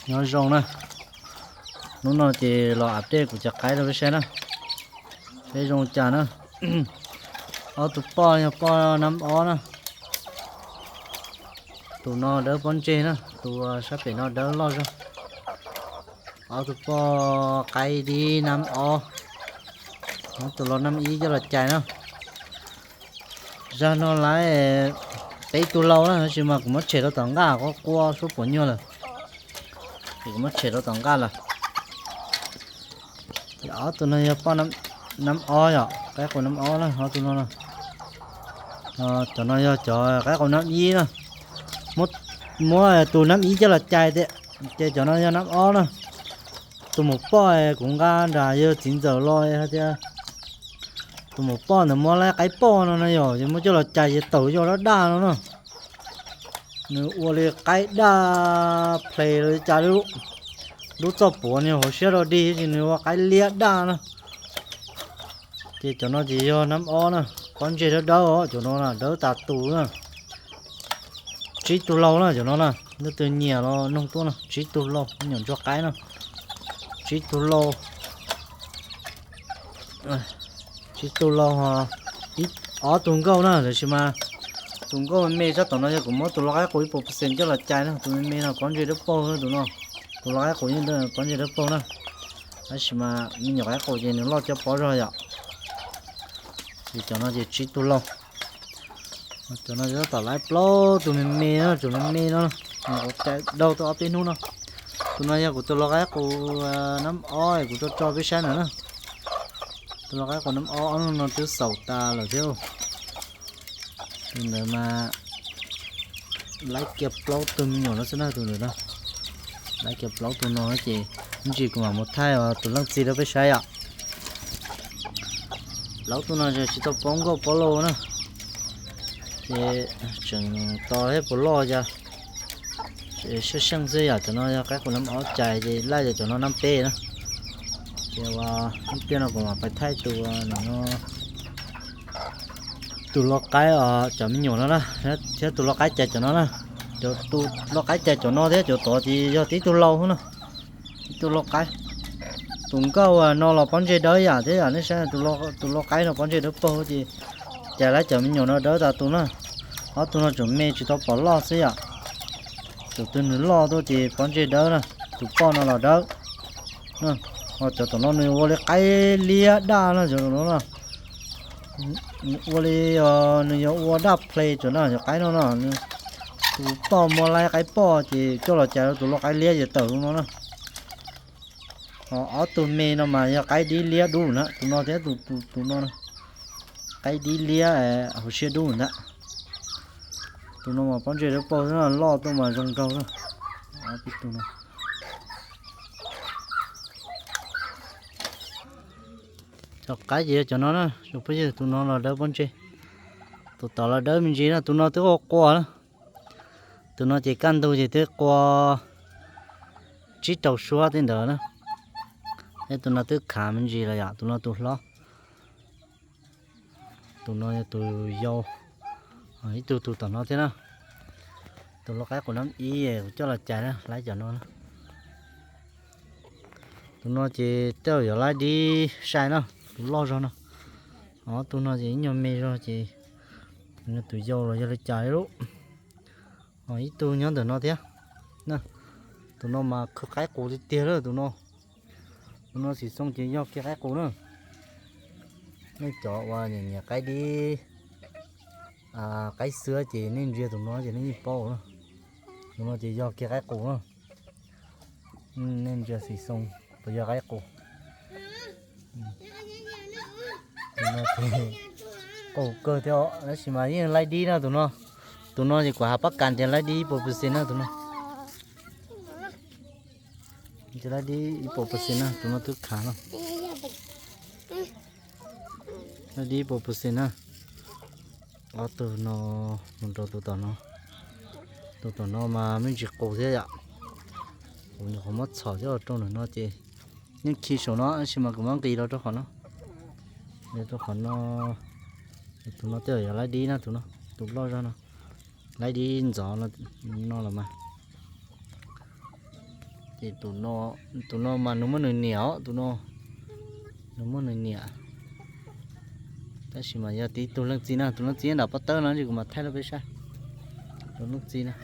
Nyob zoo na, hnub no ces los update kuv cov qaib rau peb saib na, saib zoo cas na. Ob tug poj yog poj nab ob na, tus no dawb pob ntseg na, tus sab pem no dawb loj zog. Ob tug poj qaib dib nab ob, tus los nab ib coj los cais na. Zag no lawv peb tug laus na, tab sis mas kuv muab tshem rau tom nqaj, quaj quaj suab puav nyuag lawm, ces kuv muab tshem rau tom nqaj lawm. Ces ob tug no yog poj nab ob yom, qaib qus nab ob na, ob tug no. Cov no yog cov qaib qus nab ib na, muab tus nab ib coj los cais tiag, ces cov no yog nab ob na. Tus maum poj kuv nqa nram yawg txiv ntxawm los hais tias tus maum poj ntawd muab lawv qaib poj no no yog ces muab coj los cais ces tawm yog dab daj no na. Nws ua li qaib daj ples los li cas li, lub txoj puav nws hauv siab rau dig ces nws ua qaib liab daj na. Ces cov no ces yog nab ob na, pob ntseg dawb dawb os, cov no na dawb tas tus na. Tsib tug laus na cov no na, leej twg nyiam los noog tuaj na, tsib tug laus me nyuam ntsuag qaib na, tsib tug laus. Tsib tug laus, ob tug nkauj na, tab sis mas tus nkauj me me sab tom no yog kuv muab tus lau qaib qus ib puas percent coj los cais na, tus me me no pob ntseg dawb paug na tus no, tus lau qaib qus yeej pob ntseg dawb paug na, tab sis mas me nyuam qaib qus ces nws loj cov pob zog yom. Ces cov no ces tsib tug laus. Cov no tab tom lawv plaub tus me me no, tus me me no, nws kuv cais dau tau ob peb hnub no. Tus no yog kuv tus lau qaib qus nab ob kuv tso tso peb saib ntawm na. Tus lau qaib qus nab ob ob hnub no twb xaus tas lawm thiab. Tus ntawd mas lawv kiag plaub tug me nyuam no xwb na, tus ntawd na. Lawv kiag plaub tug no ces ib ntsis kuv mam mus thaij tus leej txiv rau peb saib yom. Plaub tug no tsis tau paub nkauj paub lau na, ces tseem tos seb puas loj cas. Seej seej xwb yom, cov no yog qaib qus nab ob cais ces laij cov no nab peb na. Ces ua ib pliag no kuv mam pais thaij tus no, tus lau qaib os, cov me nyuam no na, thiab tus lau qaib cais cov no na. Cov tus lau qaib cais cov no thiab cov tod ces yog tib tug lau xwb na. Tib tug lau qaib. Tus nkauj no los pob ntseg dawb yam thiab yom, nej saib tus lau qaib no pob ntseg dawb paug ces cais lawv cov me nyuam no dawb tas tus na. Ob tug no tseem me tsis tau pom loj xwb yom. Tus twg nws loj tuaj ces pob ntseg dawb na, tus poj no los dawb. Ho cov tom no nws ua li qaib liab daj no, cov tom no na. Ua li, nws yog ua daj ple tsuas na, cov qaib no na. Tus poj muab lawv qaib poj ces coj los cais rau tus lau qaib liab ces tawm no na. Ho ob tug me no mas yog qaib dib liab dub na, tus no thiab tus no, qaib dib liab hauv siab dub ntag. Tus no mas pob ntseg dawb paug xwb, loj tuaj mas zoo nraug na. Tus no, cov qaib ces yog cov no na, tus phooj ywg, tus no los dawb pob ntseg, tus tod los dawb me ntsis na, tus no twb qua qua na. Tus no ces kaj ntug ces twb qua tsib rau suab tej ntawd na. Thiab tus no twb khav me ntsis los yom, tus no tus hlob. Tus no yog tus yau, ib tug tus tom no thiab na. Tus lau qaib qus nab ib kuv coj los cais na, lawv cov no na. Tus no ces tej zaum yuav lawv dib sai na, tus loj zog no. Ob tug no ces ib nyuag me zog ces tus yau los yog li cas li lub. Ho ib tug nyob ntawm no thiab. Tus no mas khwv qaib qus tiag tiag lawm tus no. Tus no xim xoo ces yog kiag qaib qus na. Nej cov uas nyiam nyiam qaib dib, qaib xwb ces nej ntsia tus no ces nej yeej paub na. Tus no ces yog kiag qaib qus na. Nej ntsia xim xoo puas yog qaib qus. Tus no ces qus kawg thiab os, tab sis mas yeej laib dib na tus no. Tus no ces kuv hais pab kas tias laib dib ib puas percent na tus no. Ces laib dib ib puas percent na, tus no twb khav no. Laib dib ib puas percent na. Ob tug no mus rau tus tom no. Tus tom no mas me ntsis qus thiab yom. Kuv nyuam qhuav muab txhom coj rau ntawm no ces yeej khi saum no tab sis mas kuv muab nqis los rau qhov no. Rau qhov no, tus no tej zaum yog laib dib na tus no, tus loj zog no. Laib dib ntxov no los mas. Ces tus no mas nws muaj nws niam os, tus no nws muaj nws niam. Tab sis mas yog tib tug leej txiv na, tus leej txiv nram pob tawb no ces kuv mam thaij rau peb saib. Tus leej txiv na,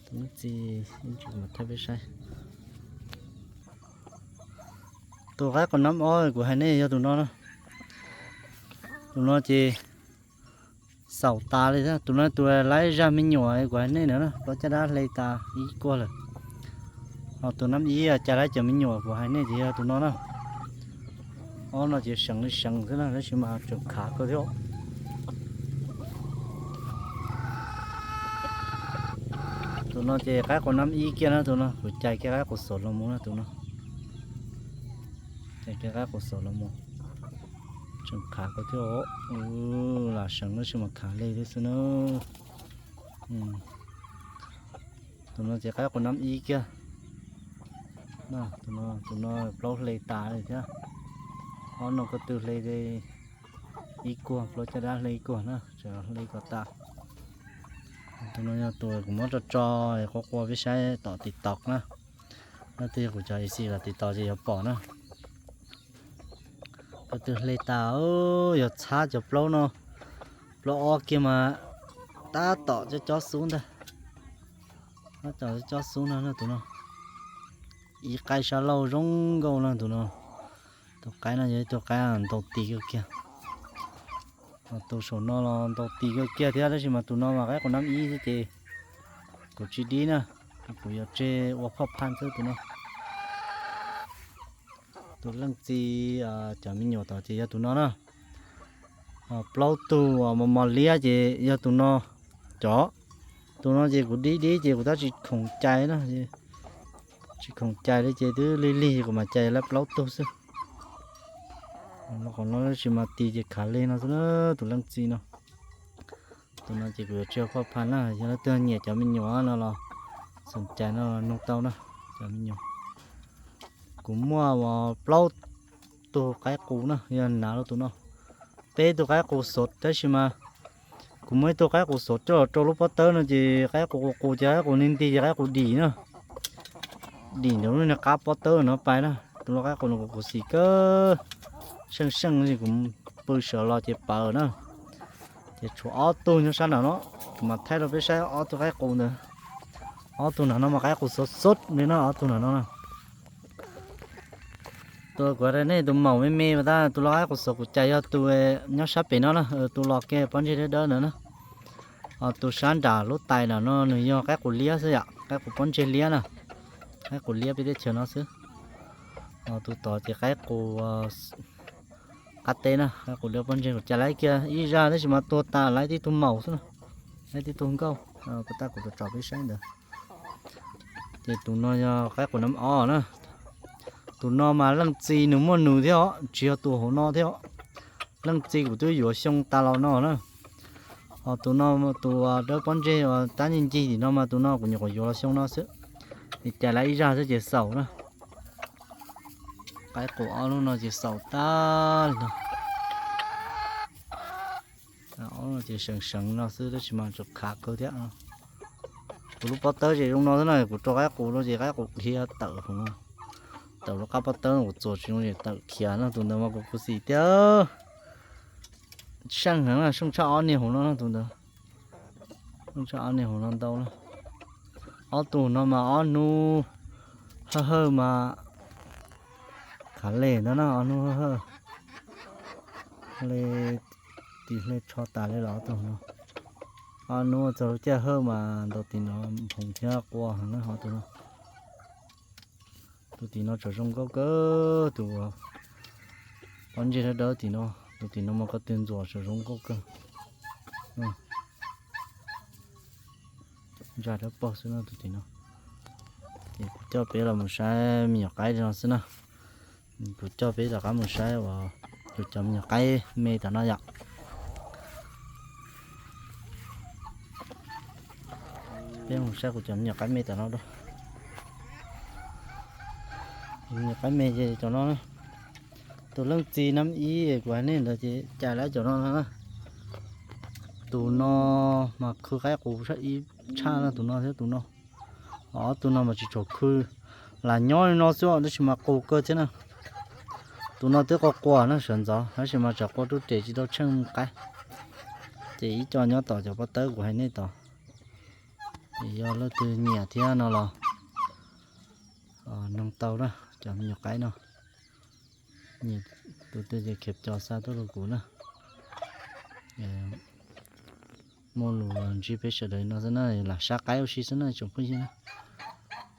tus leej txiv, kuv mam thaij peb saib. Tus qaib qus nab ob kuv hais nej yog tus no na. Tus no ces xaus tas li thiab. Tus no tus laib zaj me nyuam kuv hais nej na, plaub caj dab hle tas ib kuag lawm. Ho tus nab ib caj dab cov me nyuam kuv hais nej ces yog tus no na. Ob no ces seev li seev xwb na, tab sis mas tseem khav kawg thiab. Tus no ces qaib qus nab ib kiag na, tus no kuv cais kiag qaib qus xauv los mus na, tus no. Cais kiag qaib qus xauv los mus. Tseem khav kawg thiab, lam seev tab sis mas khav li thiab xwb na. Tus no ces qaib qus nab ib kiag. Tus no plaub hle tas li thiab. Ob no ko tw hle ib kuag, plaub caj dab hle ib kuag na, tseem hle kom tas. Tus no yog tus kuv muab tso tso qua qua peb saib tom TikTok na. Leej twg yog kuv cov ib xis los TikTok ces yuav pom na. Ko tw hle tas, yog txhab cov plaub no, plaub ob kiag mas tab tom cob cob xub ntag. Tab tom cob xub no na tus no. Ib qaib sab laug zoo nkauj na tus no. Tus qaib no yog ib tug qaib ntau tis kawg kiag. Tus saum no los ntau tis kawg kiag thiab, tab sis mas tus no mas qaib qus nab ib thiab ces kuv tsis dib na, kuv yuav tseg ua phoj phaj xwb tus no. Tus leej txiv cov me nyuam tod ces yog tus no na. Plaub tug mos mos liab ces yog tus no. Cov, tus no ces kuv dib dib ces kuv tab tsis khoom cais na, tsis khoom cais li ces twb lig lig kuv mam cais lawv plaub tug xwb. Qhov no tab sis mas tis ces khav li no xwb na, tus leej txiv no. Tus no ces kuv yuav tseg ua phoj phaj na, yog leej twg nyiam cov me nyuam no los xoom cais no nug tau na, cov me nyuam. Kuv muaj plaub tug qaib qus na, yog hnav rau tus no. Peb tug qaib qus xov tab sis mas kuv muaj ib tug qaib qus xov coj los rau lub pob tawb no ces qaib qus qus qus ces qaib qus nti nti ces qaib qus dim na. Dim ntawm lub niag qab pob tawb no pais na. Tus lau qaib qus no kuv khuv xim kawg, seej seej kuv pw sawv los ces pawv na. Ces tshuav ob tug nyob sab nram no, kuv mam thaij rau peb saib ob tug qaib qus ntawd. Ob tug nram no mas qaib qus xov xov li no, ob tug nram no na. Tus kuv hais nej tus maum me me mas tab tus lau qaib qus xov kuv cais yog tus nyob sab pem no na, tus los kiag pob ntseg dawb dawb ntawd na. Tus sab nram lub tais nram no nws yog qaib qus liab xwb yom, qaib qus pob ntseg liab na, qaib qus liab peb teb chaws no xwb. Tus tod ces qaib qus qab teb na, qaib qus liab pob ntseg kuv cais laiv kiag ib zaj tab sis mas tuag tas laiv tib tug maum xwb na, laiv tib tug nkauj. Kuv tab kuv tso peb saib ntawd. Ces tus no yog qaib qus nab ob na. Tus no mas leej txiv nws muaj nws thiab os, tsis yog tus hauv no thiab os. Leej txiv kuv twb yuav xyoo tas los no na. Ho tus no tus dawb pob ntseg tab ncig ncig tim no mas tus no kuv nyuam qhuav yuav los xyoo no xwb. Es cais laiv ib zaj xwb ces xaus na. Qaib qus ob lub no ces xaus tag li no. Ces seev seev no xwb tab sis mas tseem khav kawg thiab. Kuv lub pob tawb ces zoo no xwb na, kuv rau qaib qus rau ces qaib qus khiav tawm hauv no. Tawm lub qab pob tawb kuv txuas tsis zoo ces tawm khiav no, tus ntawd mas kuv khuv xim thiab. Seej heev na, seej tshaj ob niag hauv no na tus ntawd. Seej tshaj ob niag hauv no ntau na. Ob tug no mas ob hnub hawj hawj mas khav li ntawd na, ob hnub hawj hawj. Hle, tis hle tsho tas li los ob tug no. Ob hnub txog lub caij hawj mas ntaus tim no phoov thiab qua heev na ob tug no. Tus tim no tseem zoo nkauj kawg, tus pob ntseg dawb dawb tim no, tus tim no mas ko tw ntxuam tseem zoo nkauj kawg. Ntsa dawb paug xwb no tus tim no. Ces kuv coj peb los mus saib me nyuam qaib no xwb na. Kuv coj peb rov qab mus saib uas kuv cov me nyuam qaib me tom no yom. Peb mus saib kuv cov me nyuam qaib me tom no. Me nyuam qaib me ces cov no na. Tus leej txiv nab ib kuv hais nej ntawd ces cais laiv cov no na. Tus no mas khw qaib qus ib tshaj na, tus no thiab tus no. Ob tug no mas tsis tshua khw, lam nyob li no xwb tab sis mas qus kawg thiab na. Tus no twb qua quas na sawv ntxov tab sis mas tsam qua rub res tsis tau tsheej mus qaib. Ces ib co nyob tom cov pob tawb kuv hais nej tod. Ces yog leej twg nyiam thiab no los noog tau na, cov me nyuam qaib no. Nyiam tus twg ces khiav co xa tuaj rau kuv na. Muaj lus ntsib peb sawv daws no xwb na, lam saib qaib ua si xwb na tsoom phooj ywg na.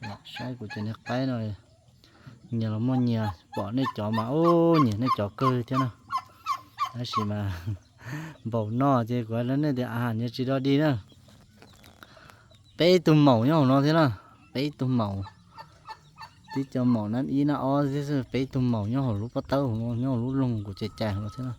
Lam saib kuv cov niag qaib no, nyias los muaj nyias, pom nej cov mas ub nyiam nej cov kawg thiab na. Tab sis mas npaum no ces kuv hais rau nej tias a nyias tsis dog dig na. Peb tug maum nyob hauv no thiab na, peb tug maum. Tib co maum nab ib nab ob thiab xwb, peb tug maum nyob hauv lub pob tawb hauv no, nyob hauv lub loog kuv cais cais hauv no thiab na.